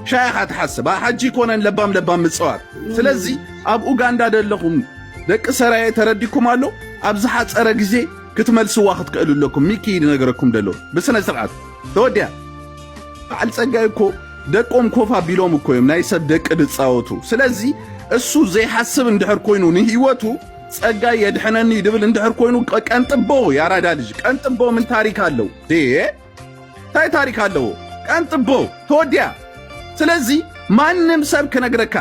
ሻ ኢኻ ትሓስብ። ኣ፣ ሓጂ ይኮነን ለባም ለባም ምጽዋር። ስለዚ ኣብ ኡጋንዳ ዘለኹም ደቂ ሰራየ ተረዲኩም ኣሎ። ኣብ ዝሓጸረ ግዜ ክትመልስዋ ክትክእሉ ኣለኩም። ሚኪ ይነገረኩም ደሎ ብስነ ስርዓት ተወዲያ። በዓል ጸጋይ እኮ ደቆም ኮፍ ኣቢሎም እኮ እዮም ናይ ሰብ ደቂ ዝጻወቱ። ስለዚ እሱ ዘይሓስብ እንድሕር ኮይኑ ንህይወቱ ጸጋይ የድሕነኒ ድብል እንድሕር ኮይኑ ቀ-፣ ቀንጥቦ ያራዳ ልጅ ቀንጥቦ ምን ታሪክ ኣለው? ዴ እንታይ ታሪክ ኣለዎ? ቀንጥቦ ተወዲያ። ስለዚ ማንም ሰብ ክነግረካ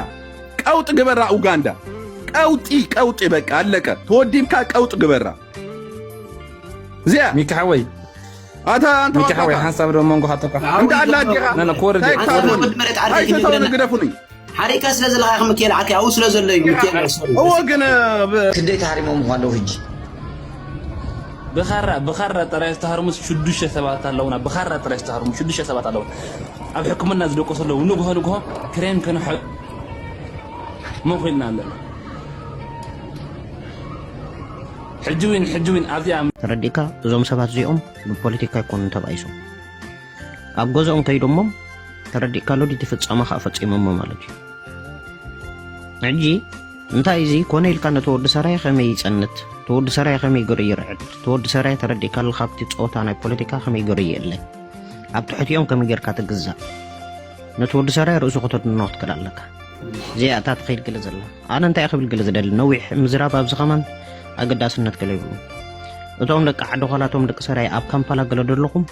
ቀውጥ ግበራ ኡጋንዳ። ቀውጢ፣ ቀውጢ በቃ ኣለቀ። ተወዲብካ ቀውጥ ግበራ። እዚኣ ሚኪ ሓወይ፣ ኣታ ኣንተ ሚኪ ሓወይ፣ ሓሳብ ዶ መንጎ ሃተካ? እንዳ ኣላ ዲኻ? ነ፣ ነ፣ ክወርድ ታይ እዩ። ክወርድ። ክወርድ። ወዲ መሬት ዓርከይ ኣይተተውን ይብለና። ግደፉኒ። ሓሪካ ስለ ዘለኻ ኢኻ ምክኤል ዓርከይ ኣብኡ ስለ ዘሎ እዩ ምክኤል ናይ ሰሩ። እዎ ግን፣ ብ-፣ ክንደይ ተሃሪሞም ምዃን ዶ ሕጂ? ብኻራ፣ ብኻራ ጥራይ ዝተሃርሙ ሽዱሽተ ሰባት ኣለውና። ብኻራ ጥራይ ዝተሃርሙ ሽዱሽተ ሰባት ኣለውና። ኣብ ሕክምና ዝደቆሱ ኣለዉ። ንግሆ ንግሆ ክሬም ክንሕ-፣ መኺልና ኣለና። ሕጂ እውን፣ ሕጂ እውን ኣብዚኣ ተረዲእካ? እዞም ሰባት እዚኦም ብፖለቲካ ኣይኮኑን ተባኢሶም። ኣብ ገዝኦም ከይዶሞም ተረዲእካ ኣሎ ድዩ? እቲ ፍጻመ ከኣ ፈጺሞሞ ማለት እዩ። ሕጂ እንታይ እዚ ኮነ ኢልካ ነቲ ወዲ ሰራየ ከመይ ይጸንት? እቲ ወዲ ሰራየ ከመይ ገይሩ ይርዕድ? እቲ ወዲ ሰራየ ተረዲእካ ኣሎ ካብቲ ጸወታ ናይ ፖለቲካ ከመይ ገይሩ ይእለ? ኣብ ትሕቲኦም ከመይ ጌርካ ትግዛእ? ነቲ ወዲ ሰራየ ርእሱ ከተድንኖ ክትክእል ኣለካ። እዚኣ እታ ትኸይድ ገለ ዘላ። ኣነ እንታይ ክብል ገለ ዝደሊ? ነዊሕ ምዝራብ ኣብዚ ከማን ኣገዳስነት ገለ ይብሉ። እቶም ደቂ ዓዲ ዃላ፣ እቶም ደቂ ሰራየ ኣብ ካምፓላ ገለ ደለኹም፣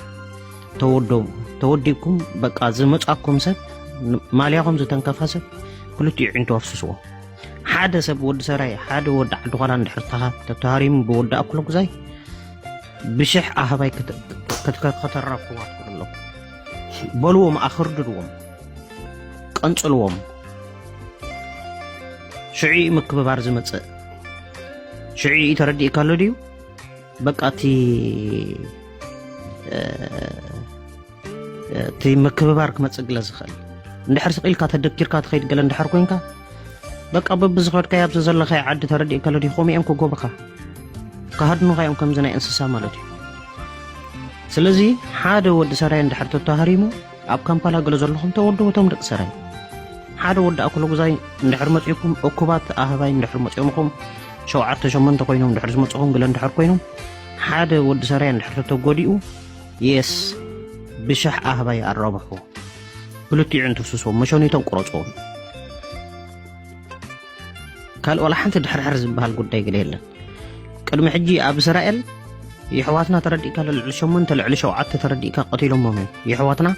ተወደቡ። ተወዲብኩም በቃ ዝመጻኩም ሰብ፣ ማልያኹም ዝተንከፋ ሰብ ክልቲኡ ዒንቱ ኣፍስስዎ። ሓደ ሰብ ወዲ ሰራየ፣ ሓደ ወዲ ዓዲ ዃላ እንድሕር ተሃ-፣ ተተሃሪሙ ብወዲ ኣኩለጉዛይ ብሽሕ ኣህባይ ክተ-፣ ክተ-፣ ከተራብሕዋ ትኽእሉ ኣለኹም። በልዎም፣ ኣኽርድድዎም፣ ቀንጽልዎም። ሽዑ እዩ ምክብባር ዝመጽእ። ሽዑ እዩ ተረዲእካ ኣሎ ድዩ? በቃ እቲ፣ እ፣ እቲ ምክብባር ክመጽእ ግለ ዝኽእል። እንድሕር ስቕ ኢልካ ተደኪርካ ትኸይድ ገለ እንድሕር ኮንካ፣ በቃ በብዝኸድካዮ ኣብዚ ዘለኻዮ ዓዲ ተረዲእካ ኣሎ ድዩ? ከምኡ እዮም ክገብሩኻ። ክሃድኑኻ እዮም ከምዚ ናይ እንስሳ ማለት እዩ። ስለዚ ሓደ ወዲ ሰራየ እንድሕር ተተሃሪሙ፣ ኣብ ካምፓላ ገለ ዘለኹም ተወደቡ እቶም ደቂ ሰራየ። ሓደ ወዲ ኣኩለጉዛይ እንድሕር መጺኡኩም፣ እኩባት ኣህባይ እንድሕር መጺኦምኹም፣ ሸውዓተ ሸሞንተ ኮይኖም እንድሕር ዝመጽኹም ገለ እንድሕር ኮይኖም፣ ሓደ ወዲ ሰራየ እንድሕር ተተጎዲኡ፣ የስ፣ ብሽሕ ኣህባይ ኣራብሑ። ክልቲኡ እንትፍስሶም፣ መሸኒቶም ቁረጽዎም። ካልእ ዋላ ሓንቲ ድሕርሕር ዝበሃል ጉዳይ ገለ የለን። ቅድሚ ሕጂ ኣብ እስራኤል የሕዋትና ተረዲእካ፣ ልዕሊ ሸሞንተ፣ ልዕሊ ሸውዓተ ተረዲእካ ቀቲሎሞም እዮም። የሕዋትና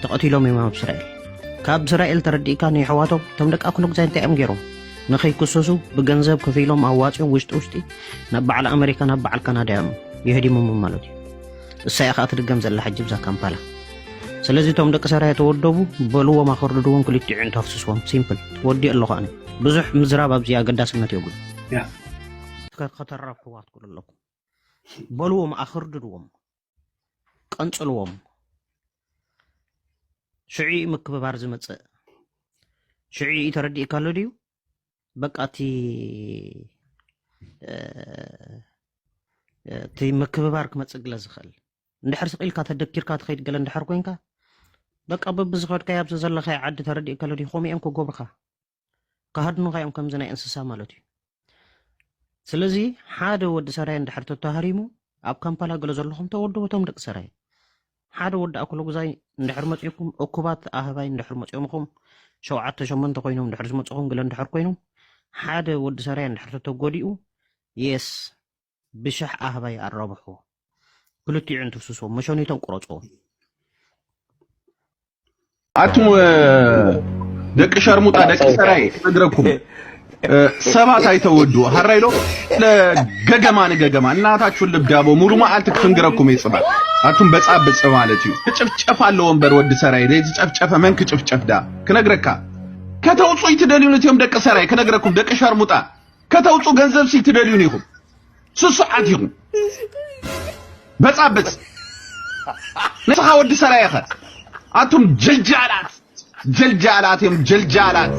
ተቐቲሎም እዮም ኣብ እስራኤል። ካብ እስራኤል ተረዲእካ ንየሕዋቶም፣ እቶም ደቂ ኣኩለጉዛይ እንታይ እዮም ገይሮም? ንኸይክሰሱ ብገንዘብ ከፊሎም ኣዋጺኦም ውሽጢ ውሽጢ ናብ በዓል ኣመሪካ፣ ናብ በዓል ካናዳ እዮም የህዲሞሞም ማለት እዩ። እሳ እያ ኸኣ ትድገም ዘላ ሕጂ ብዛ ካምፓላ። ስለዚ እቶም ደቂ ሰራየ ተወደቡ፣ በልዎም፣ ኣኸርድድዎም፣ ክልቲኡ ዒንቱ ኣፍስስዎም። ሲምፕል። ወዲእ ኣለኹ ኣነ። ብዙሕ ምዝራብ ኣብዚ ኣገዳስነት የብሉን። ያ። ከ-፣ ከተራብሕዋ ትክእሉ ኣለኩም። በልዎም፣ ኣኸርድድዎም፣ ቀንጽልዎም። ሽዑ እዩ ምክብባር ዝመጽእ። ሽዑ እዩ ተረዲእካ ኣሎ ድዩ? በቃ እቲ፣ እ፣ እቲ ምክብባር ክመጽእ ግለ ዝኽእል። እንድሕር ስቕ ኢልካ ተደኪርካ ትኸይድ ገለ እንድሕር ኮንካ፣ በቃ በብዝኸድካዮ ኣብዚ ዘለኻዮ ዓዲ ተረዲእካ ኣሎ ድዩ? ከምኡ እዮም ክገብሩኻ። ክሃድኑኻ እዮም ከምዚ ናይ እንስሳ ማለት እዩ። ስለዚ ሓደ ወዲ ሰራየ እንድሕር ተተሃሪሙ፣ ኣብ ካምፓላ ገለ ዘለኹም ተወደቡ እቶም ደቂ ሰራየ። ሓደ ወዲ ኣኩለጉዛይ እንድሕር መጺኡኩም፣ እኩባት ኣህባይ እንድሕር መጺኦምኹም፣ ሸውዓተ ሸሞንተ ኮይኖም እንድሕር ዝመጽኹም ገለ እንድሕር ኮይኖም፣ ሓደ ወዲ ሰራየ እንድሕር ተተጎዲኡ፣ የስ፣ ብሽሕ ኣህባይ ኣራብሑ። ክልቲኡ እንትፍስሶም፣ መሸኒቶም ቁረጽዎ። ኣቱም፣ እ፣ ደቂ ሸርሙጣ፣ ደቂ ሰራየ፣ ክነግረኩም፣ እ፣ ሰባት ኣይተወዱ። ሃራይ ዶ? ለገገማ ንገገማ፣ እናታችሁን ልብዳቦ፣ ሙሉ መዓልቲ ክፍንግረኩም እየ ጽባሕ። ኣቱም በጻብጽ ማለት እዩ። ክጭፍጨፍ ኣለዎ እምበር ወዲ ሰራየ፣ ዘይዝጨፍጨፈ መን ክጭፍጨፍ ዳ? ክነግረካ። ከተውጹ ይትደልዩን እትዮም ደቂ ሰራየ፣ ክነግረኩም፣ ደቂ ሸርሙጣ። ከተውጹ ገንዘብ ሲ ትደልዩን ኢኹም። ስሱዓት ኢኹም። በጻብጽ። ንስኻ ወዲ ሰራየ ኸ? ኣቱም ጀልጃላት፣ ጀልጃላት እዮም፣ ጀልጃላት።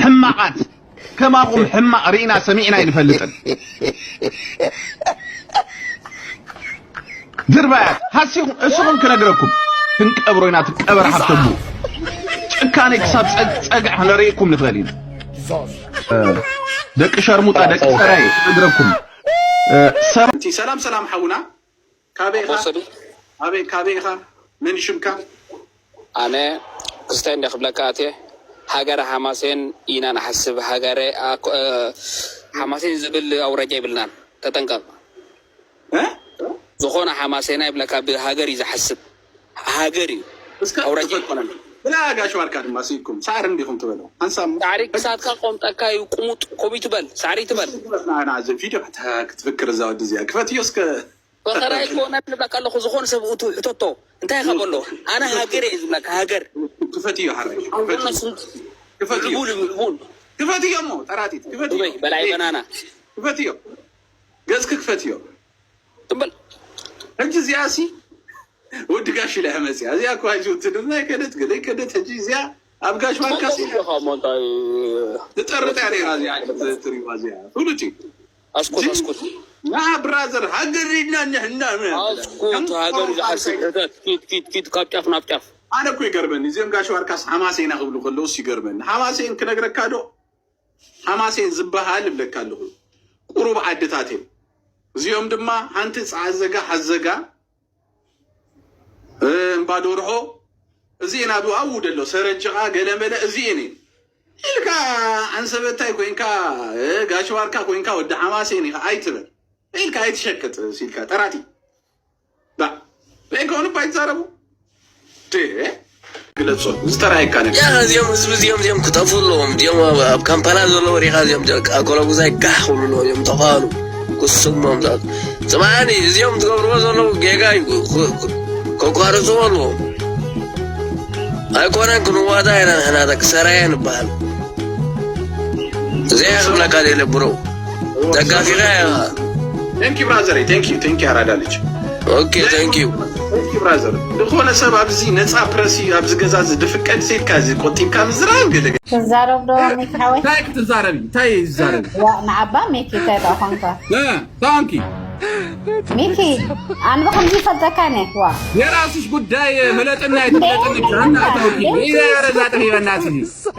ሕማቓት። ከማኹም ሕማቕ ርኢና ሰሚዕና ኣይንፈልጥን። ድርባያት። ሃሲኹም፣ እስኹም ክነግረኩም። ክንቀብሮ ኢና ትቀበር ሓብተሙ። ጭካኔ ክሳብ ጸግ- ጸግዕ ክነርእየኩም ንኽእል ኢና። እ፣ ደቂ ሸርሙጣ ደቂ ሰራይ ክነግረኩም። እ፣ ሰብ ሰላም ሰላም ሓውና ካበይ ኢኻ? ኣቦ ሰዱ። ኣበይ ካበይ ኢኻ? መን ሽምካ? ኣነ ክስታይ እንደ ክብለካ ኣትየ ሃገረ ሓማሴን ኢና ንሓስብ። ሃገረ ኣኮ- እ፣ ሓማሴን ዝብል ኣውራጃ ይብልናን። ተጠንቀቕ። እ? ዝኾነ ሓማሴና ይብለካ ብሃገር እዩ ዝሓስብ። ሃገር እዩ። እስከ ኣውራጃ ይኮነን። ብላ ጋሽ ዋርካ ድማ ስኢኩም ሳዕሪ እንዲኹም ትበለው። ሓንሳብ ሳዕሪ ክሳትካ ቆምጠካ እዩ። ቁሙጥ ኮሚት በል። ሳዕሪ ትበል። ናና እዚ ቪድዮ ክትፍክር እዛ ወዲ እዚኣ ክፈትዮ እስከ። ፈኸራ ኣይኮነን ንብለካ ኣለኹ። ዝኾነ ሰብ እቱ ሕተቶ እንታይ ኢኻ በሎ። ኣነ ሃገር እየ ዝብለካ ሃገር። ክፈትዮ ሓረሽ። ክፈትዮ። ክፈትዮ። ክፈትዮ እሞ ጠራጢት ክፈትዮ። በላይ በናና። ክፈትዮ። ገጽ ክፈትዮ። ትበል። ሕጂ እዚኣ ሲ ወዲ ጋሽ ኢላ እያ መፅያ። እዚኣ እኮ ኣይዞ ትድና ይከደት ገለ ይከደት። ሕጂ እዚኣ ኣብ ጋሽ ዋርካ ሲ ትጠርጥ እያ ነይራ። እዚኣ ትሪዋ እዚኣ ፍሉጥ እዩ። ኣስኩት ኣስኩት። ና ብራዘር ሃገር ኢልና ንሕና ኣስኩት። ሃገር ዝሓስብ ሕተት ኪት ኪት ኪት ካብ ጫፍ ናብ ጫፍ። ኣነ እኮ ይገርመኒ እዚኦም ጋሽ ዋርካስ ሓማሴና ክብሉ ከለውስ ይገርመኒ። ሓማሴን ክነግረካ ዶ ሓማሴን ዝበሃል እብለካ ኣለኹ። ቁሩብ ዓድታት እዮም። እዚኦም ድማ ሓንቲ ፃዕዘጋ ሓዘጋ እምባ ዶርሖ እዚኤን ኣብ ኣብኡ ደሎ ሰረጭቓ ገለመለ እዚኤን እየን ኢልካ ዓንሰበታይ ኮይንካ ጋሽ ዋርካ ኮይንካ ወዲ ሓማሴን ኢኻ ኣይትበል ኢልካ ኣይትሸቅጥ ኢልካ ጠራጢ ዳ ዘይኮኑ እባ ይዛረቡ ግለጾ ዝተራየካ ነገር ያ እዚኦም ህዝቢ እዚኦም እዚኦም ክጠፉ ኣለዎም። እዚኦም ኣብ- ኣብ ካምፓላ ዘለዉ ሪኻ እዚኦም ጀ- ኣኮለጉዛይ ጋሕ ክብሉ ኣለዎም። እዚኦም ተኸሉ ክስሞም ዛ- ስማዕኒ እዚኦም ዝገብርዎ ዘለዉ ጌጋ እዩ። ክ- ክ- ከቋርፅዎ ኣለዎም። ኣይኮነን ክንዋጋ ኢና ንሕና ደቂ ሰራየ ንበሃል። እዚኣ ክብለካ ደለ ብሮ ደጋፊኻ ኢኻ። Thank you brother, thank you, thank you ኣራዳ ልጅ። Okay, thank you. Thank you brother. ዝኾነ ሰብ ኣብዚ ነፃ ፕረስ እዩ ኣብዚ ገዛ እዚ ድፍቀድ ሲልካ እዚ ቆጢብካ ምዝራብ ገለ ገለ። ትዛረብ ዶ ሚኪ ሓወይ? እንታይ ክትዛረብ እንታይ ይዛረብ? ዋ ንዓባ ሚኪ እንታይ ደኣ ኾንካ? እ፣ ታንኪ። ሚኪ ኣንባ ከምዚ ይፈልጠካ ነ ዋ። የራስሽ ጉዳይ ፍለጥና ይትፍለጥኒ ጃና ታውቂ። ይዛ ያረዛ ጠፊ በናትሽ።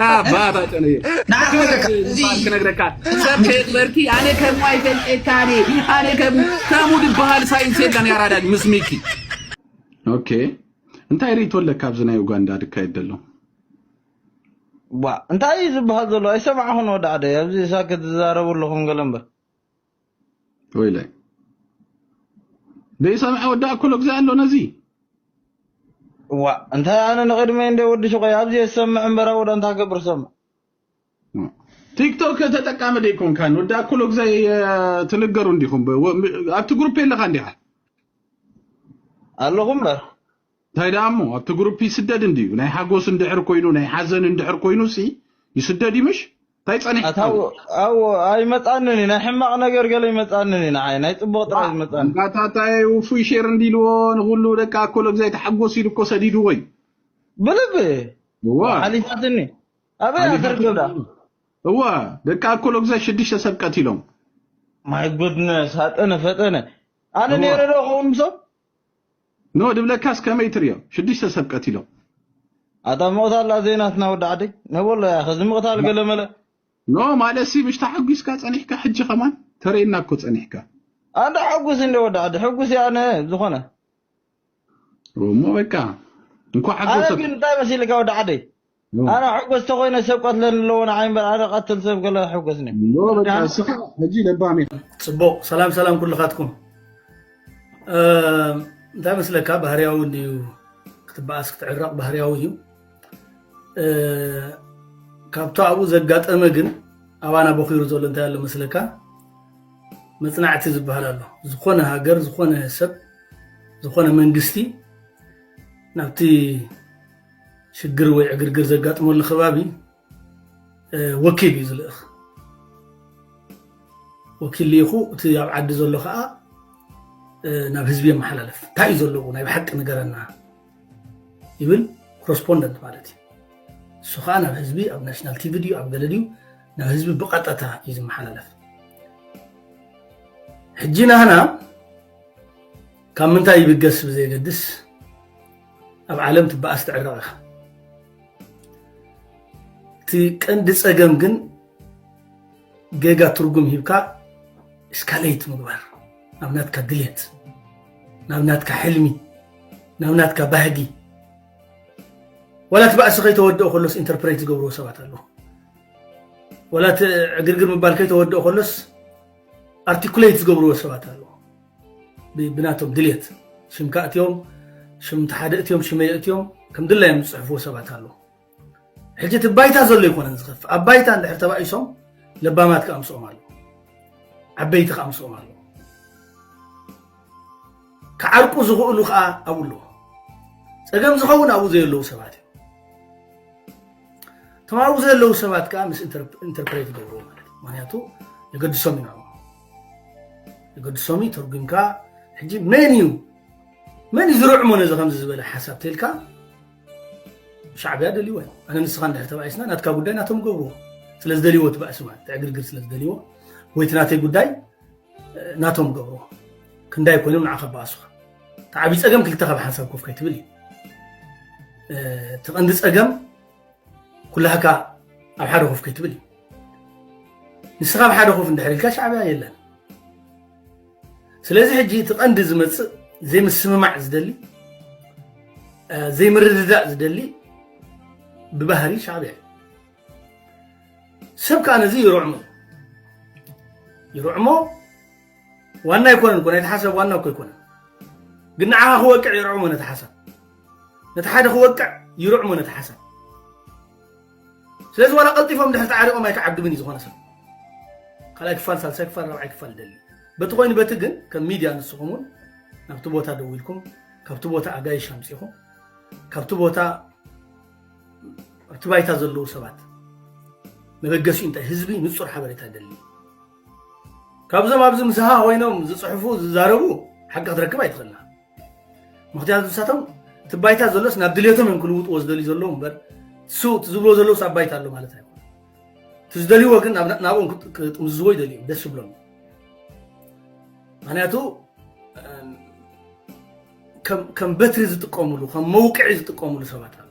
ኣባታ ጨነየ። ንዓ ክነግረካ፣ እዚ ክነግረካ። ሰብ ከየክበርኪ፣ ኣነ ከም ማይ ፈልጠካ፣ ኣነ፣ ኣነ ከም፣ ከሙ ዝበሃል ሳይንስ የለን፣ ያራዳ ምስ ሚኪ። ኦኬ። እንታይ ርእይቶ ኣለካ ኣብዚ ናይ ኡጋንዳ ድካየድ ዘሎ? ዋ፣ እንታይ እዩ ዝበሃል ዘሎ? ኣይሰማዕኹን ወዲ ዓደይ። ኣብዚ ሳክት ትዛረቡ ኣለኹም ገለ እምበር። ወይለይ። ደይሰምዐ ወዲ ኣኮሎ ግዜ ኣሎ ነዚ። ዋ፣ እንታይ ኣነ ንቕድመይ እንደ ወዲ ሽቆይ ኣብዚ የሰምዕ እምበር ኣብኡ እንታይ ገብር ሰምዕ። ቲክቶክ ተጠቃሚ ደይኮንካን ወዲ ኣኮሎ ግዜ ትንገሩ እንዲኹም። ኣብቲ ግሩፕ የለኻ እንዲኻ? ኣለኹ እምበር። እንታይ ደኣ እሞ ኣብቲ ግሩፕ ይስደድ እንድዩ። ናይ ሓጎስ እንድሕር ኮይኑ ናይ ሓዘን እንድሕር ኮይኑ ሲ ይስደድ ይምሽ? እንታይ ጸኒሕካ? ኣታው ኣው ኣይመጻንን እዩ። ናይ ሕማቕ ነገር ገለ ይመጻንን እዩ። ንዓይ ናይ ጽቡቕ ጥራይ ዝመጻኒ። ኣንጋታታይ ውፉይ ሼር እንዲልዎ ንኹሉ ደቂ ኣኮሎ ግዜ ተሓጎስ ኢሉ እኮ ሰዲድዎ እዩ። ብልብ እዋ። ሓሊፋትኒ። ኣበይ ሓሊፋትኒ። ኣተርክብ ደኣ? እዋ ደቂ ኣኮሎ ግዜ ሽዱሽተ ሰብ ቀቲሎም። My goodness ኣጠነ ፈጠነ። ኣነ እዋ። ነይረ ዶ ኸውን ምሶም? ኖ ድብለካስ ከመይ ትርእዮ? ሽዱሽተ ሰብ ቀቲሎም። ኣታ ምቕታል ዘይናትና ወዲ ዓደይ ነበሎ ያ ኸዚ ምቕታል ገለመለ። ኖ ማለት ሲ ምሽ ተሓጒስካ ጸኒሕካ ሕጂ ከማን ተረይና እኮ ጸኒሕካ። ኣንዳ ሕጉስ እንደ ወዲ ዓዲ ሕጉስ ያነ ዝኾነ። እሞ በቃ እንኳ ኣነ ሓጎሰ ግን እንታይ መሲልካ ወዲ ዓደይ? ኖ። ኣነ ሕጎስ ተኾይነ ሰብ ቀትለን ኣለዎ ንዓይ እምበር ኣነ ቀትል ሰብ ገለ ሕጎስኒ። ኖ በቃ እስኻ ሕጂ ለባም ኢኻ። ጽቡቕ ሰላም ሰላም ኩልኻትኩም። እ፣ እንታይ መስለካ ባህርያዊ እንድዩ ክትበኣስ ክትዕረቕ ባህርያዊ እዩ። እ፣ ካብቶ ኣብኡ ዘጋጠመ ግን ኣባና ቦኺሩ ዘሎ እንታይ ኣሎ መስለካ? መጽናዕቲ ዝበሃል ኣሎ። ዝኾነ ሃገር፣ ዝኾነ ሰብ፣ ዝኾነ መንግስቲ ናብቲ ሽግር ወይ ዕግርግር ዘጋጥመሉ ከባቢ፣ እ፣ ወኪል እዩ ዝልእኽ። ወኪል ልኢኹ እቲ ኣብ ዓዲ ዘሎ ኸኣ፣ እ፣ ናብ ህዝቢ የመሓላልፍ። እንታይ እዩ ዘለዎ? ናይ ብሓቂ ንገረና ይብል ኮረስፖንደንት ማለት እዩ። እሱ ኸኣ ናብ ህዝቢ ኣብ ናሽናል ቲቪ ድዩ ኣብ ገለ ድዩ ናብ ህዝቢ ብቐጥታ እዩ ዝመሓላለፍ። ሕጂ ናህና ካብ ምንታይ ይብገስ ብዘየገድስ ኣብ ዓለም ትበኣስ ትዕረቕ ኢኻ። እቲ ቀንዲ ጸገም ግን ጌጋ ትርጉም ሂብካ እስካሌት ምግባር ናብ ናትካ ድሌት፣ ናብ ናትካ ሕልሚ፣ ናብ ናትካ ባህጊ። ዋላ እቲ ባእሲ ከይተወደኦ ከሎስ ኢንተርፕሬት ዝገብርዎ ሰባት ኣለዉ። ዋላ እቲ ዕግርግር ምባል ከይተወደኦ ከሎስ ኣርቲኩሌት ዝገብርዎ ሰባት ኣለዉ። ብ- ብናቶም ድሌት ሽምካ እትዮም፣ ሽም ሓደ እትዮም፣ ሽመይ እትዮም፣ ከም ድላዮም ዝጽሕፍዎ ሰባት ኣለዉ። ሕጂ እቲ ባይታ ዘሎ ኣይኮነን ዝኸፍእ። ኣብ ባይታ እንድሕር ተባኢሶም ለባማት ከኣ ምስኦም ኣለዉ። ዓበይቲ ከኣ ምስኦም ኣለዉ። ክዓርቁ ዝኽእሉ ከኣ ኣብኡ ኣለዉ። ጸገም ዝኸውን ኣብኡ ዘየለዉ ሰባት እዮም። እቶም ኣብኡ ዘለዉ ሰባት ከኣ ምስ ኢንተር- ኢንተርፕሬት ይገብርዎ ማለት እዩ። ምኽንያቱ የገድሶም እዩ ንዕኦም። የገድሶም እዩ፣ ተርጉምካ ሕጂ መን እዩ፣ መን እዩ ዝርዕሞ ነዚ ከምዚ ዝበለ ሓሳብ ተልካ ሻዕብያ ደልይዎ እዮም። ኣነ ንስኻ እንድሕር ተባኢስና ናትካ ጉዳይ ናቶም ገብርዎ። ስለ ዝደልይዎ እቲ ባእሲ ማለት እቲ ዕግርግር ስለ ዝደልይዎ ወይ እቲ ናተይ ጉዳይ ናቶም ገብርዎ። ክንዳይ ኮይኖም ንዓኻ ባእሱኻ። እቲ ዓብዪ ጸገም ክልተ ካብ ሓንሳብ ኮፍ ከይትብል እዩ። እቲ ቀንዲ ጸገም ኩላህካ ኣብ ሓደ ኮፍ ከይትብል እዩ። ንስኻ ኣብ ሓደ ኮፍ እንድሕር ኢልካ ሻዕብያ የለን። ስለዚ ሕጂ እቲ ቀንዲ ዝመጽእ ዘይምስምማዕ ዝደሊ፣ ዘይምርድዳእ ዝደሊ ብባህሪ ሻዕብያ እዩ። ሰብ ከኣ ነዚ ይርዕሞ እዩ። ይርዕሞ ዋና ኣይኮነን እኮ፣ ናይቲ ሓሳብ ዋና እኮ ኣይኮነን። ግን ንዓኻ ክወቅዕ ይርዕሞ ነቲ ሓሳብ። ነቲ ሓደ ክወቅዕ ይርዕሞ ነቲ ሓሳብ። ስለዚ ዋላ ቀልጢፎም ድሕር ተዓሪቖም ኣይክዓግብን እዩ ዝኾነ ሰብ። ካልኣይ ክፋል፣ ሳልሳይ ክፋል፣ ራብዓይ ክፋል ይደሊ። በቲ ኮይኑ በቲ ግን ከም ሚድያ ንስኹም እውን ናብቲ ቦታ ደው ኢልኩም ካብቲ ቦታ ኣጋይሽ ኣምጺኹም ካብቲ ቦታ ኣብቲ ባይታ ዘለዉ ሰባት መበገሲኡ እንታይ ህዝቢ ንጹር ሓበሬታ ይደሊ። ካብዞም ኣብዚ ምሳኻ ኮይኖም ዝጽሕፉ ዝዛረቡ ሓቂ ክትረክብ ኣይትኽእልና። ምክንያቱ ንሳቶም እቲ ባይታ ዘሎስ ናብ ድሌቶም እዮም ክልውጥዎ ዝደልዩ ዘለዉ እምበር እሱ እቲ ዝብልዎ ዘለውስ ኣብ ባይታ ኣሎ ማለት ኣይኮነ። እቲ ዝደልይዎ ግን ናብ- ናብኦም ክጥ- ክጥምዝዝዎ ይደልዩ እዮም፣ ደስ ይብሎም። ምክንያቱ ከም ከም በትሪ ዝጥቀሙሉ ከም መውቅዒ ዝጥቀሙሉ ሰባት ኣለዉ።